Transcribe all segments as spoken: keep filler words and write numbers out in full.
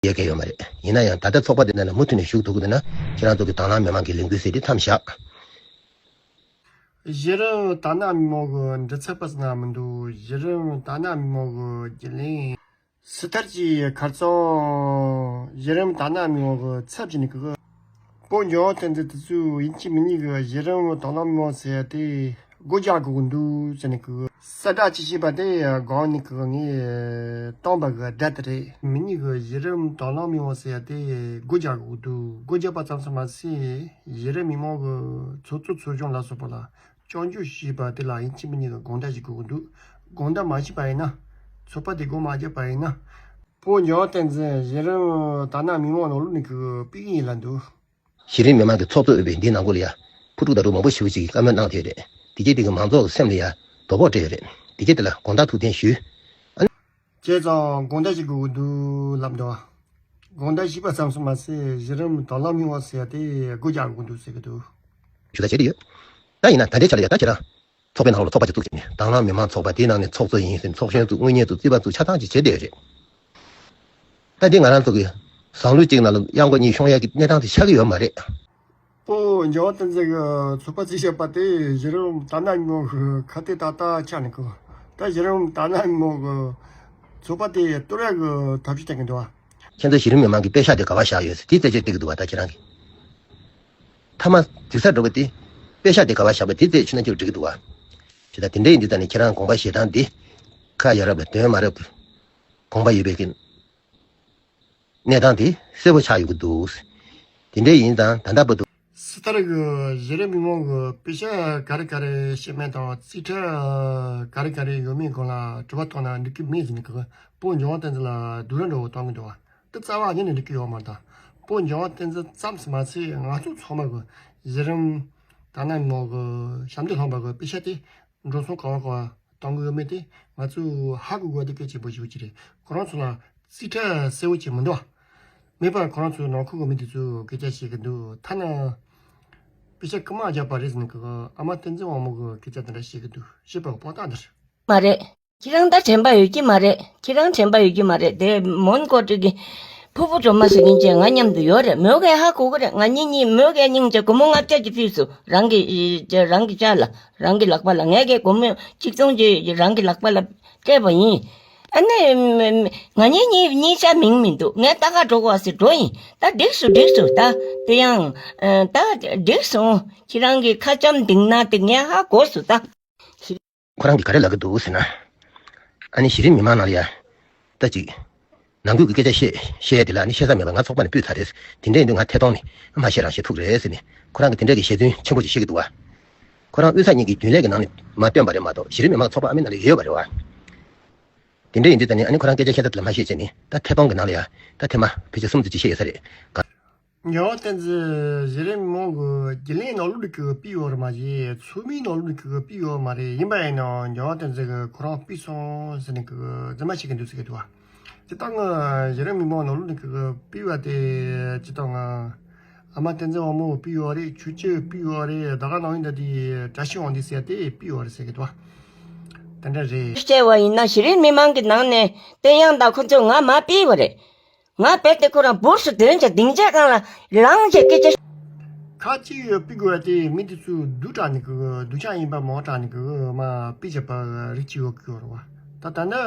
ཡོད་མཁན་ཡོད་མ་རེད། ཡིན་ན་ཡང་ད་ལྟ་ཚོགས་པ་དེ་ནང་ལ་མུ་མཐུད་ནས་ཞུགས་ཐུབ་ཀྱི་འདུག་ན། ཁྱེད་རང་ཚོ་གི་དྭང་བླངས་མི་མང་གི་ལས་འགུལ་ཟེར་དེ་མཚམས་བཞག། གཞི་རིམ་དྭང་བླངས་མི་མང་གི་མགྲིན་ཚབ་པ་ཟེར་ན་མི་འདུག་གཞི་རིམ་དྭང་བླངས་མི་མང་གི་རྒྱུན་ལས། སི་ཐར་གྱི་ཁར་ཚང་གཞི་རིམ་དྭང་བླངས་མི་མང་གི་ཚབ་བྱས་ནས་གི། སྤོ་འཇོན་བསྟན་འཛིན་དེ་ཚོས་ཡིན་གཅིག་མིན་གཉིས་ཀྱི་གཞི་རིམ་དྭང་བླངས་མི་མང་ཟེར་ཡ་དེ་སྒོ་རྒྱག་དགོས་ཀྱི་འདུག་ཟེར་ནས་གི་གསལ་བསྒྲགས་ཅིག་བྱས་པ་དེ་སྒང་ནས་གི་ངས་བཏང་པ་གི་བརྡ་དེ་རེད། མིན་གཉིས་ཀྱི་གཞི་རིམ་དྭང་བླངས་མི་མང་ཟེར་ཡ་དེ་སྒོ་རྒྱག་དགོས་ཀྱི་འདུག་སྒོ་རྒྱག་པ་ཙམ་དུ་མ་ཟད་གཞི་རིམ་མི་མང་གི་ཚོགས་གཙོ་ཚོགས་གཞོན་ལ་སོགས་པ་ལ། སྐྱོན་བརྗོད་བྱས་པ་དེ་ལ་ཡིན་གཅིག་མིན་གཉིས་ཀྱི་དགོངས་དག་ཞིག་དགོས་ཀྱི་འདུག་དགོངས་དག་མ་བྱས་པ་ཡིན་ན། ཚོགས་པ་དེ་སྒོ་མ་བརྒྱབ་པ་ཡིན་ན། སྤོ་འཇོན་བསྟན་འཛིན་གཞི་རིམ་དྭང་བླངས་མི་མང་ནང་ལོགས་ནས་ཀྱི་ཕུད་ཀྱི་ཡིན་ལབ་འདུག་གཞི་རིམ་མི་མང་གི་ཚོགས་གཙོ་འོས་པའི་འདིའི་ནང་ཁུལ་ལ་ཡ། ཕུ་ཕྲུག་དང་འགྲོ་མང་པོ་ཞིག་ཅིག་གིས་བཀའ་མོལ་གནང་བསྡད་ཡོད་རེད། དེ་རྗེས་དེ་གི་མང་ཚོགས་ཀྱི་སེམས་ལ་ཡ་དོ་ཕོག་སྤྲད་ཡོད་རེད། དེ་རྗེས་དེ་ལ་དགོངས་དག་ཐུགས་བདེན་ཞུ། ཨ་ནི། བྱས་ཙང་དགོངས་དག་ཞིག་དགོས་ཀྱི་འདུག་ལབ་འདུག་དགོངས་དག་ཞུས་པ་ཙམ་དུ་མ་ཟད་གཞི་རིམ་དྭང་བླངས་མི་མང་ཟེར་ཡ་དེ་སྒོ་རྒྱག་དགོས་ཀྱི་འདུག་ཟེར་གྱི་འདུག་ཞུ་ད་བྱས་ཏེ་ཡོད། ད་ཡིན་ན་ད་ལྟའི་ཆ་ལ་ཡ་ད་ཁྱེད་རང་། ཚོགས་པའི་ནང་ལ་ཚོགས་པ་ཅིག་བཙུགས་བྱས་ནས་དྭང་བླངས་མི་མང་ཚོགས་པ་དེའི་ནང་ནས་ཚོགས་གཙོ་ཡིན་ཟེར་ཚོགས་གཞོན་བཙུགས་དངུལ་གཉེར་བཙུགས་རྩིས་པ་བཙུགས་ཆ་ཚང་ཅིག་བྱས་བསྡད་ཡོད་རེད། ད་འདི་ང་རང་ཚོ་གི་བཟང་ལུགས་གཅིག་ནང་ལ་གཡང་འགོ་གཉིས་ཤོང་ཡ་གི་གནས་སྟངས་དེ་ཆགས་ཀྱི་ཡོད་མ་རེད། སྤོ་འཇོན་བསྟན་འཛིན་གྱི་ཚོགས་པ་བཙུགས་བྱས་པ་དེ་གཞི་རིམ་དྭང་བླངས་མི་མང་གི་ཁ་གཏད་ཏག་ཏག་ཆགས་ནས་གི། ད་གཞི་རིམ་དྭང་བླངས་མི་མང་གི་ཚོགས་པ་དེ་གཏོར་ཡ་གི་ཐབས་ཤེས་བྱེད་ཀྱི་འདུག་བ། ཁྱེད་ཚོས་གཞི་རིམ་མི་མང་གི་པེ་ཤག་དེ་ག་པར་བཞག་ཡོད་ཟེར་དེ་རྩད་གཅོད་བྱེད་ཀྱི་འདུག་བ། ད་ཁྱེད་རང་གིས། མཐའ་མ་འཛུལ་ས་འགྲོ་བ་དེ། པེ་ཤག་དེ་ག་པར་བཞག་པ་དེ་རྩད་ཆོད་ན་ཅིག་འགྲིག་གི་འདུག་བ། བྱས་ཙང་དེ་འདྲ་ཡིན་དུས་ད་ནི་ཁྱེད་རང་དགོངས་པ་བཞེས་སྟངས་འདི། ཁ་ཡ་རབས་ལ་དོན་མ་རབས་ཀྱི། དགོངས་པ་ཡོད་པའི་གི། གནས་སྟངས་དེ་གསལ་པོ་ཆགས་ཡོང་གི་འདུག་དེ་འདྲ་ཡིན་ཙང་ད་ལྟ་བར་དུ། སི་ཐར་གྱི་གཞི་རིམ་མི་མང་གི་པེ་ཤག་ག་རེ་ག་རེ་བཤད་མིན་དང་རྩིས་ཁྲ་ག་རེ་ག་རེ་ཡོད་མེད་སྐོར་ལ་དྲི་བ་བཏང་ན་འགྲིག་གི་མེད་ཟེར་ནས་གི་སྤོ་འཇོན་བསྟན་འཛིན་ལ་སྡུག་རུས་འདྲ་བོ་བཏང་གི་འདུག་བ། དེ་རྩ་བ་ཉིད་ནས་འགྲིག་གི་ཡོད་མ་རེད་ད། སྤོ་འཇོན་བསྟན་འཛིན་ཙམ་ཞིག་མ་ཚད་ང་ཚོ་ཚང་མ་གི་གཞི་རིམ་དྭང་བླངས་མི་མང་གི་ཞབས་འདེགས་སློང་བ་གི་པེ་ཤག་དེ་འགྲོ་སོང་ག་བ་ག་བ་གཏོང་གི་ཡོད་མེད་དེ་ང་ཚོས་ཧ་གོ་དགོས་དེ་གལ་ཆེན་པོ་ཞིག་ཅིག་རེད། ཁོ་རང་ཚོ་ལ་རྩིས་ཁྲ་གསལ་བོ་ཅིག་མི་འདུག་མེད་པར་ཁོ་རང་ཚོའི་ནང་ཁུལ་གྱི་མི་དེ་ཚོས་སྐད་ཆ་བཤད་ཀྱི་འདུག་ཐ་ན་པེ་ཤག་རྐུ་མ་བརྒྱབ་པ་རེད་ཟེར་ནས་ཀྱི་ཨ་མ་བསྟན་འཛིན་དབང་མོ་གི་སྐད་ཆ་དེ་འདྲ་བཤད་ཀྱི་འདུག་བཤད་པ་གི་དཔང་རྟགས་འདི་རེད། མ་རེད། ཁྱེད་རང་ད་དྲན་པ་ཡོད་ཀྱི་མ་རེད། ཁྱེད་རང་དྲན་པ་ཡོད་ཀྱི་མ་རེད། དེ་མོན་གྷོ་ཊི་གི་ཕུར་བུ་སྒྲོལ་མ་ཟེར་མཁན་ཅིག་ང་མཉམ་དུ་ཡོད་རེད། མོས་གས་ཧ་གོ་གི་རེད། ང་གཉིས་གཉིས་མོས་གས་སྙིང་རྗེ་སྒོར་མོ་ལྔ་བརྒྱ་ཅིག་ཕུལ་སོང་། རང་གི་རང་གི་ཅག་ལ་རང་གི་ལག་པ་ལ། ངས་གས་སྒོར་མོ་ཆིག་སྟོང་ཅིག་རང་གི་ལག་པ་ལ་སྤྲད་པ་ཡིན། ཨ་ནི་ང་གཉིས་གཉིས་གཉིས་ཆ་མིང་མི་འདུག་ངས་ལྟ་ག་འགྲོ་དགོས་ཟེར་འགྲོ་ཡིན། ད་འགྲིག་སོང་འགྲིག་སོང་། ད་དེ་ཡང་ད་འགྲིག་སོང་། ཁྱེད་རང་གི་ཁ་ལྕམ་འདིང་ན་དེ་ངས་ཧ་གོ་སོང་ད། ཁོ་རང་གིས་ག་རེ་ལབ་ཀྱི་འདུག་ཟེར་ན། ཨ་ནི་གཞི་རིམ་མི་མང་ནང་ལ་ཡ། ད་ཅིག་ནང་ཁུལ་གྱི་སྐད་ཆ་བཤད་བཤད་ཡ་དེ་ལ་ཨ་ནི་བཤད་ས་མེད་པ་ང་ཚོགས་པ་ནས་སྤུས་ཚར་རེད། དེ་འདྲ་ཡིན་དུས་ང་ཐད་གཏོང་ནས་མ་བཤད་རང་བཤད་ཐུབ་རེད་ཟེར་ནས་ཁོ་རང་གིས་དེ་འདྲ་གི་ཞལ་འདོན་ཆེན་པོ་ཅིག་བཤད་ཀྱི་འདུག་བ། ཁོ་རང་དབུས་གཙང་གཉིས་ཀྱི་རྒྱུན་ལས་ཀྱི་ནང་ནས་མ་བཏོན་པ་རེད་མ་གཏོགས་གཞི་རིམ་མི་མང་ཚོགས་པ་ཨ་མའི་ནང་ལ་ཡོད་ཡོད་པ་རེད་བ། དེ་འདྲ་ཡིན་དུས་ད་ནི་ཨ་ནི་ཁོ་རང་སྐད་ཆ་བཤད་ཐབས་དེ་ལ་མ་བཤད་བྱས་ནས་ད་ཐད་གཏོང་གི་ནང་ལ་ཡ་ད་ཐེངས་མ་ཕལ་ཆེར་གསུམ་ཙམ་ཅིག་བཤད་ཡོད་ས་རེད། འཇོན་བསྟན་འཛིན་གཞི་རིམ་མི་མང་གི་རྒྱུན་ལས་ནང་ལོགས་ནས་ཀྱི་ཕུད་ཡོད་རེད་མ་གཞི་ཚོགས་མིའི་ནང་ལོགས་ནས་ཀྱི་ཕུད་ཡོད་མ་རེད། ཡིན་པ་ཡིན་ནའང་འཇོན་བསྟན་འཛིན་གྱིས་ཁོ་རང་ཕུད་སོང་ཟེར་ནས་ཀྱི་རྫུན་མ་བཤད་ཀྱི་འདུག་ཟེར་གྱི་འདུག་བ། དེ་ལྟར་ང་གཞི་རིམ་མི་མང་ནང་ལོགས་ནས་ཀྱི་ཕུད་པ་དེ་སྤྱིར་བཏང་ང་ཨ་མ་བསྟན་འཛིན་དབང་མོ་ཕུད་ཡོད་རེད། ཆོས་སྐྱིད་ཕུད་ཡོད་རེད། ད་ག་ནང་བཞིན་ད་དེ་བཀྲ་ཤིས་དབང་འདུས་ཟེར་དེ་ཕུད་ཡོད་རེད་ཟེར་གྱི་འདུག་བ། དེ་འདྲ་རེད། བཤད་པ་ཡིན་ན་གཞི་རིམ་མི་མང་གི་ནང་ནས་བསྟན་དབྱངས་དང་ཁོ་ཚོས་ང་མར་ཕུད་པ་རེད། ང་རྦད་དེ་ཁོ་རང་འབུར་སུ་དོན་ཅིག་སྡིངས་ཆ་སྒང་ལ་ལངས་བྱས་སྐད་ཆ། ཁ་ཅིག་ཕུད་དགོས་ཡ་དེ་མི་དེ་ཚོས་སྡུག་དྲགས་ནས་གི་སྡུག་ཅག་ཡིན་པ་མང་དྲགས་ནས་གི་མར་ཕུད་བྱས་པ་རིགས་ཅིག་ཡོད་གི་ཡོད་རེད་བ། ད་ད་ནི་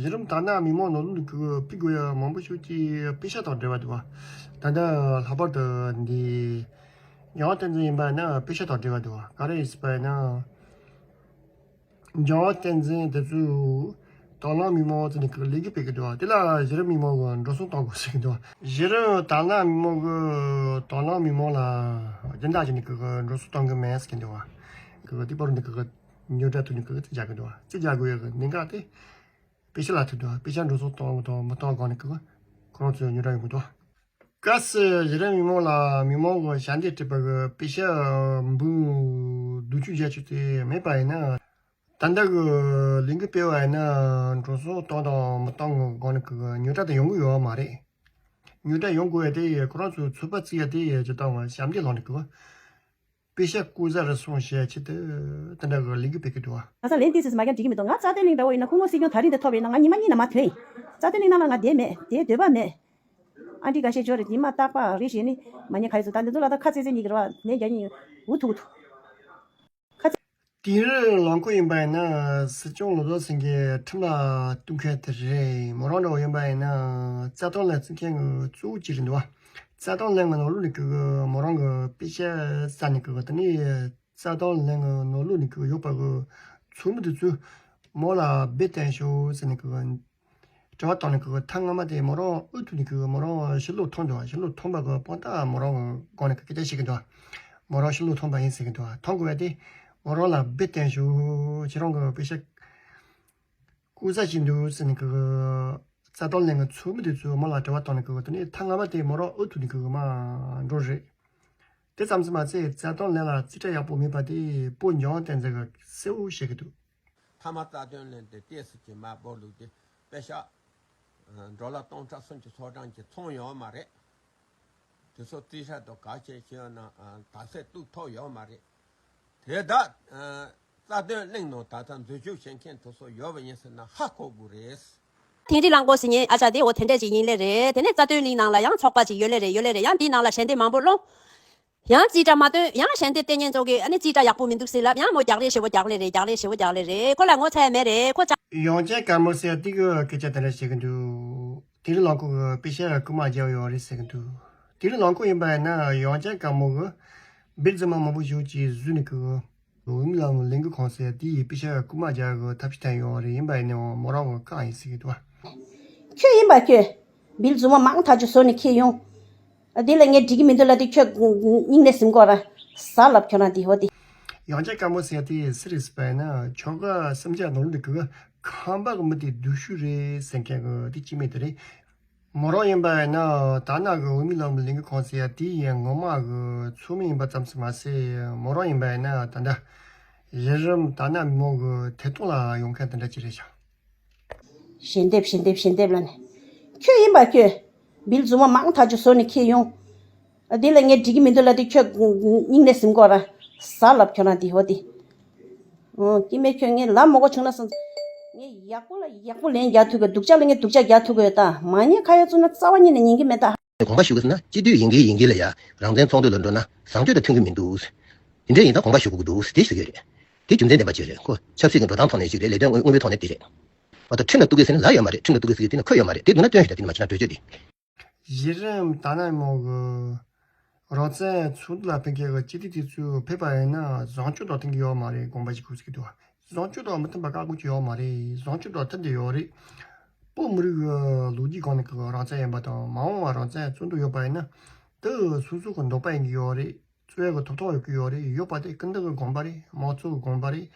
གཞི་རིམ་དྭང་བླངས་མི་མང་ནང་ལོགས་ནས་གི་ཕུད་དགོས་ཡ་མང་པོ་ཞིག་ཅིག་པེ་ཤག་དང་འབྲེལ་བ་འདུག་བ། ད་ལྟ་ལྷག་པར་དུ་འདི་འཇོན་བསྟན་འཛིན་ཡིན་པ་ན་པེ་ཤག་དང་འབྲེལ་བ་འདུག་བ། ག་རེ་ཡིན་ཟེར་བ་ཡིན་ན། འཇོན་བསྟན་འཛིན་དེ་ཚོས་དྭང་བླངས་མི་མང་ཚོ་ནས་ཀྱི་ལས་འགུལ་སྤེལ་གི་འདུག་བ། དེ་ལ་གཞི་རིམ་མི་མང་གིས་འགྲོ་སོང་གཏོང་དགོས་ཟེར་གི་འདུག་བ། གཞི་རིམ་དྭང་བླངས་མི་མང་གིས་དྭང་བླངས་མི་མང་ལ་སྦྱིན་བདག་བྱས་ནས་ཀྱི་འགྲོ་སོང་གཏོང་གི་མེད་ཟེར་གི་འདུག་བ། ཀྱི་དེ་བར་ནས་ཀྱི་ཉོ་སྒྲ་ཐུག་ནས་ཀྱི་རྩིས་རྒྱག་གི་འདུག་བ། རྩིས་རྒྱག་དགོས་ཡ་གི་གནད་འགག་དེ་པེ་ཤག་ལ་ཐུག་འདུག་བ། པེ་ཤག་འགྲོ་སོང་གཏོང་གི་དང་མི་གཏོང་གི་སྒང་ནས་ཀྱི་ཁོ་རང་ཚོའི་ཉོ་སྒྲ་ཡོང་གི་འདུག་བ། གལ་སྲིད་གཞི་རིམ་མི་མང་ལ་མི་མང་གི་ཞབས་འདེགས་སྤྲད་པ་གི་པེ་ཤག་འབུམ་བདུན་ཅུ་བརྒྱད་ཅུ་དེ་མེད་པ་ཡིན་ན། ད་ལྟ་གི་ལས་འགུལ་སྤེལ་བ་ཡིན་ན་འགྲོ་སོང་གཏོང་དང་མི་གཏོང་གི་སྒང་ནས་གི་ཉོ་སྒྲ་དེ་ཡོང་གི་ཡོད་མ་རེད། ཉོ་སྒྲ་ཡོང་དགོས་ཡ་དེ་ཁོ་རང་ཚོའི་ཚོགས་པ་བཙུགས་ཡ་དེ་ཇི་ལྟར་ཞབས་འདེགས་སློང་ནས་གི་པེ་ཤག་བསྐུར་ས་རེ་སོང་ཞེས་ཆེད་དུ་དེ་འདྲ་གི་ལས་འགུལ་སྤེལ་གི་འདུག་བ། ད་ས་ལན་ཏི་སི་མ་རྒྱབ་འགྲིག་གི་མི་འདུག་ང་རྩ་དོན་གླིང་འདྲ་བོ་ཡིན་ན་སྐུ་ངོ་སྲིད་སྐྱོང་ད་རིང་འདི་ཐོབ་པ་ཡིན་ན་ང་ཉི་མ་གཉིས་ནང་མ་ཐོན་ཡིན། རྩ་དོན་གླིང་ནང་ལ་ང་བསྡད་མེད། བསྡད་འདོད་པ་མེད། ཨ་འདྲི་འགའ་ཤས་འབྱོར་རེད། དེ་མ་བརྟག་པ་རེད་ཞེས་ནི་མ་ཉེས་ཁ་ཡོད་ཚོ། ད་འདི་ཚོ་ལ་ད་ཁ་ཚེ་ཚེ་གཉིས་ཀྱི་རེ་བ་ནས་རྒྱ་གཉིས་འུ་ཐུག་འུ་ཐུག་ཁ་ཚེ། དེ་རིང་ལོ་འཁོར་ཡིན་པ་ཡིན་ན་སྲིད་སྐྱོང་བློ་བཟང་སེང་གེ་ཁྲིམས་ལ་གཏུག་མཁན་དེ་རེད། མོ་རང་འདྲ་བོ་ཡིན་པ་ཡིན་ན་རྩ་དོན་ལ་བརྩི་མཁན་གྱི་གཙོ་བོ་གཅིག་རེད་འདུག་བ། རྩ་དོན་གླེང་གི་ནོར་ལུག་ནི་གི་མོ་རང་གི་པེ་ཤ་ས་ནི་གི་དེ་ནི་རྩ་དོན་གླེང་གི་ནོར་ལུག་ནི་གི་ཡོད་པ་གི་ཚོགས་མི་དེ་ཚོས་མོ་ལ་བེད་བསྟན་ཤོག་ཟེར་ནི་གི་དྲི་བ་བཏང་ནས་ཁོ་ཐེངས་སྔ་མ་དེ་མོ་རང་ཨུ་ཐུག་ནས་ཁོ་མོ་རང་ཕྱི་ལོགས་ཐོན་འདུག་ཕྱི་ལོགས་ཐོན་པ་གི་དཔང་རྟགས་མོ་རང་གི་སྒང་ནས་སྐད་ཆ་བཤད་ཀྱི་འདུག་མོ་རང་ཕྱི་ལོགས་ཐོན་པ་ཡིན་ཟེར་གྱི་འདུག་མཐོང་དགོས་པ་དེ་མོ་རང་ལ་བེད་བསྟན་ཞུ། ཁྱེད་རང་གི་པེ་ཤ་ལྐུགས་ས་ཞིག་འདུག་ཟེར་ནས་ཁོ་རྩ་དོན་གླེང་གི་ཚོགས་མི་དེ་ཚོས་མོ་ལ་དྲི་བ་བཏང་ནས་ཁོ་དེ་ནས་ཐེངས་སྔ་མ་དེ་མོ་རང་ཨུ་ཐུག་ནས་ཁོ་མར་འགྲོ་རེད། དེ་ཙམ་ཙམ་མ་ཚད་རྩ་དོན་གླེང་ལ་རྩིས་ཁྲ་ཡག་པོ་མེད་པ་དེ་བུ་འཇམ་དབྱངས་བསྟན་འཛིན་གྱིས་གསལ་བོ་བཤད་ཀྱི་འདུག་མཐའ་མ་རྩ་དོན་གླེང་དེ་ཏོག་ཙམ་གྱིས་མར་སྤོ་ལུགས་དེ་པེ་ཤ་ཨ་ཌོ་ལར་སྟོང་ཕྲག་སུམ་ཅུ་སོ་གྲངས་ཀྱི་ཚོང་ཡོད་མ་རེད། དེ་ཚོ་རྩིས་ཁྲ་དང་ག་ཅེས་བྱས་ན་ཨ་དག་ས་གཏུག་ཐུབ་ཡོད་མ་རེད། དེ་དག་ཨ་རྩ་དོན་གླེང་ནང་ད་ལྟ་འཛུལ་ཞུགས་བྱེད་མཁན་དེ་ཚོ་ཡོད་པ་ཡིན་ཟེར་ན་ཧ་གོ་དགོས་རེད། དིང་རི་གླང་པོ་ཟེར་མཁན་ཨ་ཅག་དེ་འོ་དེ་འདྲས་ཅིག་ཡིན་ལེ་རེད། དེ་ནས་རྩ་དོན་གླིང་ནང་ལ་ཡང་ཚོགས་པ་ཅིག་ཡོད་ལེ་རེད། ཡོད་ལེ་རེད། ཡང་འདིའི་ནང་ལ་ཞལ་འདེབས་མང་པོ་སློང་། ཡང་རྩིས་ཁྲ་མ་བཏོན། ཡང་ཞལ་འདེབས་བསྟན་ཉན་ཚོ་གིས་ཨ་ནི་རྩིས་ཁྲ་ཡག་པོ་མི་འདུག་ཟེར་ལབ། ཡང་མོ་རྒྱག་ལེ་ཞེ་བོ་རྒྱག་ལེ་རེད། རྒྱག་ལེ་ཞེ་བོ་རྒྱག་ལེ་རེད། ཁོ་ལ་ངོ་ཚ་ཡ་མེད་རེད། ཁོ་ཅག་ཡང་ཅན་དཀར་མོ་ཟེར་ཡ་དེ་གིས་སྐད་ཆ་དེ་འདྲ་བཤད་གི་འདུག་དིང་རི་གླང་པོ་གིས་པེ་ཤ་རྐུ་མ་རྒྱག་ཡོད་རེད་ཟེར་གི་འདུག་དིང་རི་གླང་པོ་ཡིན་པ་ཡིན་ན་ཡང་ཅན་དཀར་མོ་གིས་བེད་རྫུན་མ་མང་པོ་ཞིག་ཅིག་བཟོས་ནས་གི་འོས་མི་ལ་ལས་འགུལ་ཁང་ཟེར་དེ་ཡི་པེ་ཤ་རྐུ་མ་རྒྱག་གི་ཐབས་ཤེས་བསྟན་ཡོད་རེད། ཡིན་པ་ཡིན་ནའང་མོ་རང་གི་རྐང་ཡིན་ཟེར་གི་འདུག་ཁྱོད་ཡིན་པ་ཁྱོད། བེད་རྫུན་མ་མང་ཐག་ཆོད་བཟོས་ནས་ཁྱེར་ཡོང་། དེ་ལ་ངས་འགྲིག་གི་མི་འདུག་ལབ་དུས་ཁྱོད་སྙིང་ནས་ཟིན་དགོས་ར། ཟ་ལབ་ཁྱོད་རང་དེ་འོ་དེ། ཡང་ཅན་དཀར་མོ་ཟེར་དེ་སུ་རེད་ཟེར་བ་ཡིན་ན་ཁྱོ་ག་སེམས་ཅན་ནོར་ལུག་གི་ཁམས་པ་གི་མི་དེ་སྡུག་ཤོས་རེད་ཟེར་མཁན་གི་དེ་སྐྱེ་དམན་དེ་རེད། མོ་རང་ཡིན་པ་ཡིན་ན་ད་ནང་གི་འོས་མི་ལ་ལས་འགུལ་ཁང་ཟེར་ཡ་དེ་ཡི་ངོ་མ་གི་ཚོགས་མི་ཡིན་པ་ཙམ་ཞིག་མ་ཟད་མོ་རང་ཡིན་པ་ཡིན་ན་ད་ལྟ་གཞི་རིམ་ད་ནང་མི་མང་གི་ཐད་གཏོང་ལ་ཡོང་མཁན་དེ་འདྲ་ཅིག་རེད་ཤག་ཞལ་འདེབས་ཞལ་འདེབས་ཞལ་འདེབས་ལབ་ནས། ཁྱོད་ཡིན་པ་ཁྱོད། བེད་རྫུན་མ་མང་ཐག་ཆོད་བཟོས་ནས་ཁྱེར་ཡོང་། དེ་ལ་ངས་འགྲིག་གི་མི་འདུག་ལབ་དུས་ཁྱོད་སྙིང་ནས་ཟིན་དགོས་ར། ཟ་ལབ་ཁྱོད་རང་དེ་འོ་དེ། ཨོ་སྐྱེ་དམན་ཁྱོད་ངས་ལབ་མ་དགོས་བྱུང་ན་སོང་། ངས་ཡག་པོ་ལ་ཡག་པོ་ལན་རྒྱག་ཐུབ་གི། སྡུག་ཅག་ལ་ངས་སྡུག་ཅག་རྒྱག་ཐུབ་གི་ཡོད་ད། མ་ཉེས་ཁ་ཡ་བཙུགས་ན་རྩ་བ་ཉིད་ནས་ཉན་གི་མེད་ད། དགོངས་པ་ཞུ་གི་ཟེར་ན་སྤྱི་འཐུས་ཡིན་གྱི་ཡིན་གྱི་ལ་ཡ་རང་བཙན་ཚོགས་འདུ་ལ་འགྲོ་ན་བཟང་སྤྱོད་དང་མཐུན་གྱི་མི་འདུག་དེ་འདྲ་ཡིན་ཙང་དགོངས་པ་ཞུ་དགོས་ཀྱི་འདུག་དེ་ཞུ་གི་རེད། དེ་རྒྱུ་མཚན་ལྡན་པ་ཅིག་རེད། ཁོ་ཆབ་སྲིད་ཀྱི་འགྲོ་སྟངས་ཐོག་ནས་ཅིག་རེད། ལས་དོན་དངོས་པོའི་ཐོག་ནས་དེ་རེད། འོ་ད་ཁྲིམས་ལ་གཏུག་གི་ཟེར་ན་ལབ་ཡོད་མ་རེད། ཁྲིམས་ལ་གཏུག་གི་ཟེར་གི་དེ་ན་ཁོད་ཡོད་མ་རེད། དེ་འདུག་ན་སྟོན་ཞིག་ད་དེ་ནི་མ་བྱས་ན་གྲོས་ཆོད་དེ། གཞི་རིམ་ད་ནང་མོ་གི་རང་བཙན་ཚོགས་འདུ་ལ་ཕེབས་མཁན་གྱི་སྤྱི་འཐུས་དེ་ཚོས་ཕེབས་པ་ཡིན་ན་བཟང་སྤྱོད་དང་མཐུན་གྱི་ཡོད་མ་རེད། དགོངས་པ་ཞིག་ཁུར་ཟེར་གྱི་འདུག་བཟང་སྤྱོད་དང་མི་མཐུན་པ་བཀག་དགོས་ཀྱི་ཡོད་མ་རེད། བཟང་སྤྱོད་དང་མཐུན་བསྡད་ཡོད་རེད། བོད་མི་རིགས་ཀྱི་ལོ་རྒྱུས་སྒང་ནས་ཀྱི་རང་བཙན་ཡིན་པ་དང་མ་འོངས་པ་རང་བཙན་རྩོད་འདོད་ཡོད་པ་ཡིན་ན་དེ་སོ་སོ་གི་འདོད་པ་ཡིན་གྱི་ཡོད་རེད། རྩོད་ཡ་གི་ཐོབ་ཐང་ཡོད་ཀྱི་ཡོད་རེད། ཡོད་པ་དེ་སྐུ་མདུན་གྱི་དགོངས་པ་རེད། མང་གཙོ་གི་དགོངས་པ་རེད།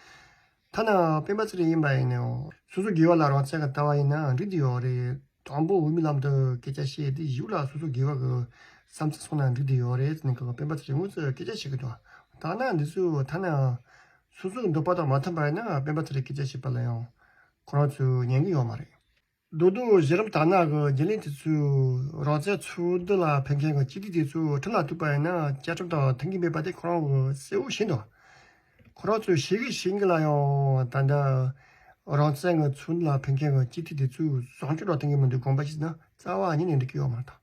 ཐ་ན་སྤེན་པ་ཚེ་རིང་ཡིན་པ་ཡིན་ནའང་སོ་སོ་སྒེར་བ་ལ་རང་བཙན་གྱི་ལྟ་བ་ཡིན་ན་འགྲིག་བསྡད་ཡོད་རེད། དང་པོ་འོས་མི་ལམ་དུ་སྐད་ཆ་བཤད་དེ་གཞུག་ལ་སོ་སོ་སྒེར་བ་གི་བསམ་ཚུལ་གསུངས་ན་འགྲིག་བསྡད་ཡོད་རེད་ཟེར་ནས་ཀྱི་སྤེན་པ་ཚེ་རིང་ངོས་སུ་སྐད་ཆ་བཤད་ཀྱི་འདུག་ད་ནང་འདི་ཚོ་ཐ་ན་སོ་སོའི་འདོད་པ་དང་མ་མཐུན་པ་ཡིན་ན་སྤེན་པ་ཚེ་རིང་སྐད་ཆ་བཤད་པ་ལ་ཡང་ཁོ་རང་ཚོས་ཉན་གྱི་ཡོད་མ་རེད། མདོར་བསྡུས་གཞི་རིམ་དག་སྣང་གི་རྒྱུན་ལས་དེ་ཚོས་རང་བཙན་ཚོགས་འདུ་ལ་ཕེབས་མཁན་གྱི་སྤྱི་འཐུས་དེ་ཚོས་ཁྲིམས་ལ་གཏུགས་པ་ཡིན་ན་བཅའ་ཁྲིམས་དང་མཐུན་གྱི་མེད་པ་དེ་ཁོ་རང་གིས་གསལ་བོ་ཤེས་འདུག་ཁོ་རང་ཚོས་ཤེས་ཀྱི་ཤེས་ཀྱི་ལ་ཡང་ད་ལྟ་རང་བཙན་གྱི་ཚོགས་འདུ་ལ་ཕེབས་མཁན་གྱི་སྤྱི་འཐུས་དེ་ཚོས་བཟང་སྤྱོད་དང་མཐུན་གྱི་མི་འདུག་དགོངས་པ་ཞིག་ན་རྩ་བ་ཉིད་ནས་འགྲིག་གི་ཡོད་མ་རེད་ད།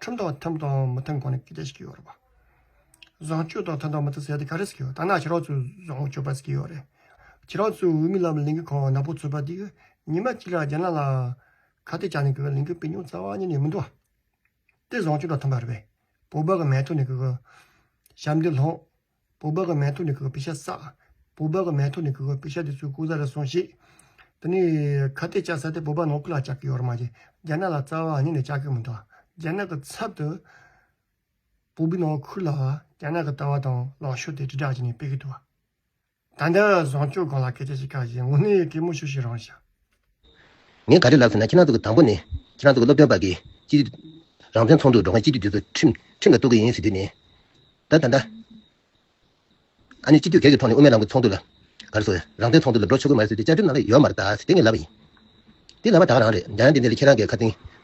ཁྲིམས་དང་མཐུན་དང་མི་མཐུན་སྒང་ནས་སྐད་ཆ་བཤད་ཀྱི་ཡོད་རེད་པ། བཟང་སྤྱོད་དང་མཐུན་དང་མི་མཐུན་ཟེར་ཡ་དེ་ག་རེ་ཟེར་གྱི་ཡོད། ད་ནང་ཁྱེད་རང་ཚོས་བཟང་པོ་སྤྱོད་པ་ཟེར་གྱི་ཡོད་རེད། ཁྱེད་རང་ཚོའི་འོས་མི་ལ་ལས་འགུལ་ཁང་ནག་པོ་ཚོགས་པ་དེ་གིས་ཉི་མ་གཅིག་ལ་རྒྱ་ནག་ལ་ཁ་གཏད་བཅག་ནས་གི་ལས་འགུལ་སྤེལ་མྱོང་རྩ་བ་ཉིད་ནས་མི་འདུག་བ། དེ་བཟང་སྤྱོད་དང་མཐུན་པ་རེད་པས། བོད་པ་གི་མལ་ཐོག་ནས་གི་གི་ཞབས་འདེགས་སློང་། བོད་པ་གི་མལ་ཐོག་ནས་གི་གི་པེ་ཤ་བསགས། བོད་པ་གི་མལ་ཐོག་ནས་གི་གི་པེ་ཤ་དེ་ཚོའི་ལྐོག་ཟ་རུལ་སུངས་བྱས། དེ་ནས་ཁ་གཏད་བཅག་ས་དེ་བོད་པ་ནང་ཁུལ་ལ་བཅག་གི་ཡོད་རེད་མ་གཞི་རྒྱ་ནག་ལ་རྩ་བ་ཉིད་ནས་བཅག་གི་མི་འདུག་རྒྱ་ནག་གི་ཚབ་ཏུ་བོད་པའི་ནང་ཁུལ་ལ་རྒྱ་ནག་གི་ལྟ་བ་དང་ལངས་ཕྱོགས་དེ་དྲིལ་བསྒྲགས་བྱས་ནས་སྤེལ་གི་འདུག་ད་ལྟ་བཟང་སྤྱོད་སྒང་ལ་སྐད་ཆ་ཞིག་བཀག་བཞིན་དངོས་གནས་གད་མོ་ཤོར་ཤོར་རང་བཞག་ངས་ག་རེ་ལབ་ཟེར་ན་ཁྱེད་རང་ཚོ་གི་དང་པོ་ནས་ཁྱེད་རང་ཚོ་གི་སློབ་སྟོན་པ་གིས་སྤྱི་རང་བཙན་ཚོགས་འདུར་འགྲོ་མཁན་སྤྱི་འཐུས་དེ་ཚོ་ཁྲིམས་ཁྲིམས་ལ་གཏུག་གི་ཡིན་ཟེར་དུས་ནས། ད་ད་ལྟ་ཨ་ནི་སྤྱི་འཐུས་སྒེར་གྱི་ཐོག་ནས་དབུ་མའི་ལམ་གྱི་ཚོགས་འདུ་ལ་ག་རེ་ཟེར་རང་བཙན་ཚོགས་འདུ་ལ་འགྲོ་ཆོག་གི་མ་རེད་ཟེར་དུས་བཅའ་ཁྲིམས་ནང་ལ་ཡོད་མ་རེད་ད་ཟེར་དེ་ངས་ལབ་པ་ཡིན། དེ་ལབ་པ་ད་ག་རང་རེད། འཇམ་དབྱངས་བསྟན་འཛིན་ལགས་ཁྱེད་རང་གིས་ཁ་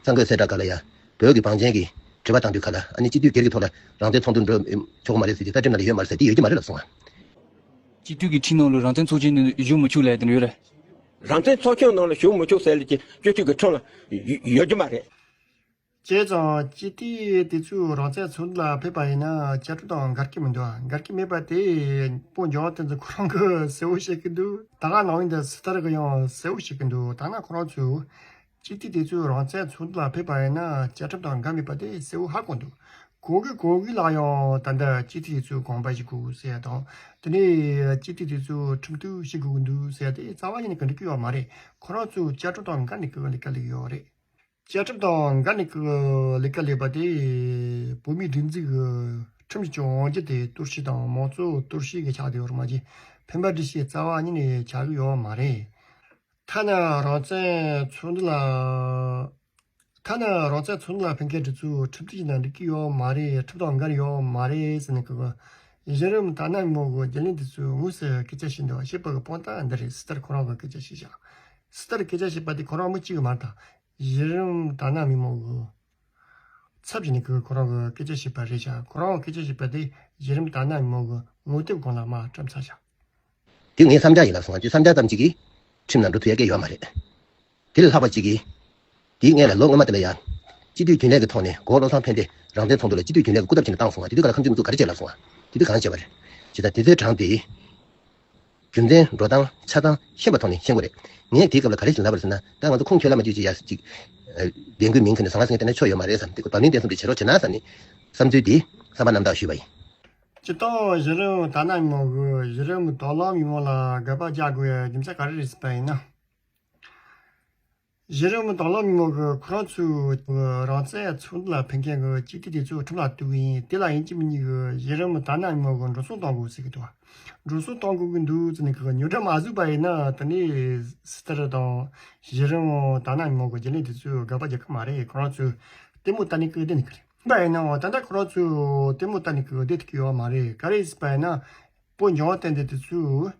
སང་གསར་འགོད་གསལ་བསྒྲགས་སྒང་ལ་ཡ་བོད་ཀྱི་བང་ཆེན་གྱིས་དྲི་བ་བཏང་དུས་སྒང་ལ་ཨ་ནི་སྤྱི་འཐུས་སྒེར་གྱི་ཐོག་ལ་རང་བཙན་ཚོགས་འདུ་འགྲོ་ཆོག་གི་མ་རེད་ཟེར་དུས་བཅའ་ཁྲིམས་ནང་ལ་ཡོད་མ་རེད་ཟེར་དེ་ཡོད་ཀྱི་མ་རེད་ལབ་སོང་ང་། སྤྱི་འཐུས་ཀྱི་ཁྲིམས་ནང་ལ་རང་བཙན་ཚོགས་ཆེན་ནང་བཞུགས་མི་ཆོག་ལབ་དེ་འདྲ་ཡོད་རེད། རང་བཙན་ཚོགས་ཆེན་ནང་ལ་བཞུགས་མི་ཆོག་ཟེར་ལབ་ཀྱི་སྤྱི་འཐུས་ཀྱི་ཁྲིམས་ལ་ཡོད་ཀྱི་མ་རེད། བྱས་ཙང་སྤྱི་འཐུས་དེ་ཚོས་རང་བཙན་འཚོལ་འདོད་ལ་ཕེབས་པ་ཡིན་ན་བཅའ་ཁྲིམས་དང་འགལ་གྱི་མི་འདུག་འགལ་གྱི་མེད་པ་དེ་སྤོ་འཇོན་བསྟན་འཛིན་ཁོ་རང་གིས་གསལ་བོ་བཤད་ཀྱི་འདུག་ད་ག་ནང་བཞིན་དུ་སི་ཐར་གིས་ཡང་གསལ་བོ་བཤད་ཀྱི་འདུག་ད་ནི་ཁོ་རང་ཚོས་སྤྱི་འཐུས་དེ་ཚོས་རང་བཙན་འཚོལ་འདོད་ལ་ཕེབས་པ་ཡིན་ན་བཅའ་ཁྲིམས་དང་འགལ་མེད་པ་དེ་གསལ་བོ་ཧ་གོ་འདུག་གོ་གི་གོ་གི་ལ་ཡང་ད་ལྟ་སྤྱི་འཐུས་དེ་ཚོས་དགོངས་པ་ཞུ་དགོས་ཟེར་ཡ་དང་། དེ་ནས་སྤྱི་འཐུས་དེ་ཚོས་ཁྲིམས་གཏུག་བྱེད་དགོས་ཀྱི་འདུག་ཟེར་ཡ་དེ་རྩ་བ་ཉིད་ནས་ག་འགྲིག་གི་ཡོད་མ་རེད། ཁོ་རང་ཚོས་བཅའ་ཁྲིམས་དང་འགལ་ནས་ཀྱི་ལས་ཀ་ལས་ཀྱི་ཡོད་རེད། བཅའ་ཁྲིམས་དང་འགལ་ནས་ཀྱི་ལས་ཀ་ལས་པ་དེ་བོད་མིའི་སྒྲིག་འཛུགས་ཀྱི་ཁྲིམས་ཀྱི་དབང་སྒྱུར་དེ་གཏོར་བཤིག་དང་མང་གཙོ་གཏོར་བཤིག་གི་ཆགས་བསྡད་ཡོད་རེད་མ་གཞི། ཕན་པ་སྒྲིག་བཤད་རྩ་བ་ཉིད་ནས་ཆགས་ཀྱི་ཡོད་མ་རེད། ཐ་ན་རང་བཙན་འཚོལ་འདོད་ལ། ཐ་ན་རང་བཙན་འཚོལ་འདོད་ལ་ཕེབས་མཁན་དེ་ཚོས་ཁྲིམས་གཏུག་བྱས་ན་འགྲིག་གི་ཡོད་མ་རེད། ཁྲིམས་དང་འགལ་ཡོད་མ་རེད་ཟེར་ནས་ཀྱི་གཞི་རིམ་དར་ནག་མི་མང་གི་རྒྱུན་ལས་དེ་ཚོས་དངོས་སུ་སྐད་ཆ་བཤད་འདུག་བཤད་པ་གི་དཔང་རྟགས་འདི་རེད། སི་ཐར་ཁོ་རང་གི་སྐད་ཆ་བཤད་བཞག་སི་ཐར་སྐད་ཆ་བཤད་པ་དེ་ཁོ་རང་མི་གཅིག་གི་མ་རེད་ད། གཞི་རིམ་དར་ནག་མི་མང་གི་ཚབ་བྱས་ནས་ཀྱི་ཁོ་རང་གི་སྐད་ཆ་བཤད་པ་རེད་བཞག་ཁོ་རང་གི་སྐད་ཆ་བཤད་པ་དེ་གཞི་རིམ་དར་ནག་མི་མང་གི་ངོ་དེབ་སྒང་ལ་མར་བཀྲམ་ཚར་བཞག་དེ་ངས་བསམ་འཆར་ཡིན་ལབ་སོང་ང་། བསམ་འཆར་ཙམ་གཅིག་གིས་ཁྲིམས་ནང་འགྲོ་ཐུབ་ཡ་གི་ཡོད་མ་རེད། དེ་ལས་ལྷག་པ་གཅིག་གིས། དེའི་སྔོན་ལ་ལོ་སྔོན་མ་དེ་ལ་ཡང་། སྤྱི་འཐུས་རྒྱུན་ལས་ཀྱི་ཐོག་ནས་གོ་བློ་བཟང་ཕན་བདེ་རང་བཙན་ཚོགས་འདུ་ལ་སྤྱི་འཐུས་རྒྱུན་ལས་ཀྱི་སྐུ་ཚབ་བྱས་ནས་བཏང་སོང་ང་། དེ་དུས་ཁ་ལ་ཁམས་ཆེན་མི་ཚོ་ག་རེ་བྱས་ལབ་སོང་ང་། དེ་དུས་ག་རེ་བྱས་པ་རེད། ཇི་ལྟར་དེ་ཚོའི་གྲངས་དེ། རྒྱུ་མཚན་འགྲོ་སྟངས་ཆགས་སྟངས་ཤེས་པ་ཐོག་ནས་ཤེས་དགོས་རེད། ངས་དེའི་སྐབས་ལ་ག་རེ་ཞིག་ལབ་པ་རེད་ཟེར་ན། ད་ང་ཚོ་ཁུངས་འཁྱོལ་ལ་མ་འཇུག་ཅིག་ཡ་ཅིག་ལས་འགུལ་མིང་ཁྱོན་ནས་ཟང་ཟིང་དེ་འདྲ་ཆོ་ཡོད་མ་རེད་བསམ། དེ་བབ་བརླིང་བརྟན་གསུམ་དེ་བྱེད་རོགས་བྱེད་ན་བསམ་ནས་བསམ་ཚུལ་དེ་བསམ་པ་རྣམ་དག་ཞུས་པ་ཡིན། སྤྱིར་བཏང་གཞི་རིམ་དར་ནག་མི་མང་གིས་གཞི་རིམ་དོ་ལམ་མི་མང་ལ་དགག་པ་རྒྱག་དགོས་ཡ་རྒྱུ་མཚན་ག་རེ་རེད་ཟེར་བ་ཡིན་ན། གཞི་རིམ་དོ་ལམ་མི་མང་གིས་ཁོ་རང་ཚོའི་རང་བཙན་འཚོལ་འདོད་ལ་ཕེབས་མཁན་གྱི་སྤྱི་འཐུས་དེ་ཚོ་ཁྲིམས་ལ་གཏུག་གི་ཡིན། དེ་ལ་ཡིན་གཅིག་མིན་གཉིས་ཀྱི་གཞི་རིམ་དར་ནག་མི་མང་གིས་འགྲོ་སོང་གཏོང་དགོས་ཟེར་གྱི་འདུག་འགྲོ་སོང་གཏོང་དགོས་ཀྱི་འདུག་ཟེར་ནས་ཀྱི་ཉོ་སྒྲ་མ་བཟོས་པ་ཡིན་ན། དེ་ནས་སི་ཐར་དང་གཞི་རིམ་དར་ནག་མི་མང་གི་རྒྱུན་ལས་དེ་ཚོས་དགག་པ་རྒྱག་གི་མ་རེད། ཁོ་རང་ཚོས་ལྟད་མོ་ལྟ་ནས་ཀྱི་བསྡད་ནས་ཀྱི་རེད། ཡིན་པ་ཡིན་ནའང་ད་ལྟ་ཁོ་རང་ཚོས་ལྟད་མོ་ལྟ་ནས་ཀྱི་བསྡད་ཐུབ་ཀྱི་ཡོད་མ་རེད། ག་རེ་ཟེར་བ་ཡིན་ན། སྤོ་འཇོན་བསྟན་འཛིན་དེ་ཚོས།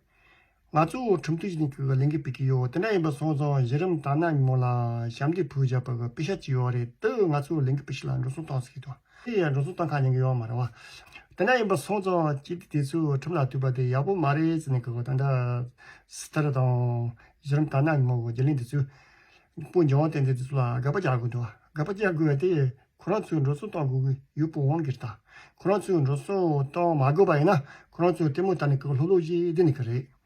ང་ཚོ་ཁྲིམས་གཏུག་བྱས་ནས་ཀྱི་ལས་འགུལ་སྤེལ་གྱི་ཡོད། དེ་འདྲ་ཡིན་པ་སོང་ཙང་གཞི་རིམ་དར་ནག་མི་མང་ལ་ཞབས་འདེགས་ཕུལ་བཞག་པ་གི་པེ་ཤག་ཅིག་ཡོད་རེད། དེ་ང་ཚོ་ལས་འགུལ་སྤེལ་ཞིག་ལ་འགྲོ་སོང་བཏང་ཟེར་གྱི་འདུག་དེ་ཡང་འགྲོ་སོང་བཏང་ཁ་ཉན་གྱི་ཡོད་མ་རེད་བ། དེ་འདྲ་ཡིན་པ་སོང་ཙང་སྤྱི་འཐུས་དེ་ཚོས་ཁྲིམས་ལ་གཏུག་པ་དེ་ཡག་པོ་མ་རེད་ཟེར་ནས་ཀྱི་ད་ལྟ་སི་ཐར་དང་གཞི་རིམ་དར་ནག་མི་མང་གི་རྒྱུན་ལས་དེ་ཚོས་སྤོ་འཇོན་བསྟན་འཛིན་དེ་ཚོ་ལ་དགག་པ་རྒྱག་དགོས་འདུག་དགག་པ་རྒྱག་དགོས་པ་དེ། ཁོ་རང་ཚོས་འགྲོ་སོང་གཏོང་དགོས་ཀྱི་ཡོད་པའི་དབང་གིས་རེད་ད། ཁོ་རང་ཚོས་འགྲོ་སོང་གཏོང་མ་དགོས་པ་ཡིན་ན་ཁོ་རང་ཚོས་ལྟད་མོ་ལྟ་ནས་ཀྱི་ལྷོད་ལྷོད་བྱས་བསྡད་ནས་ཀྱི་རེད།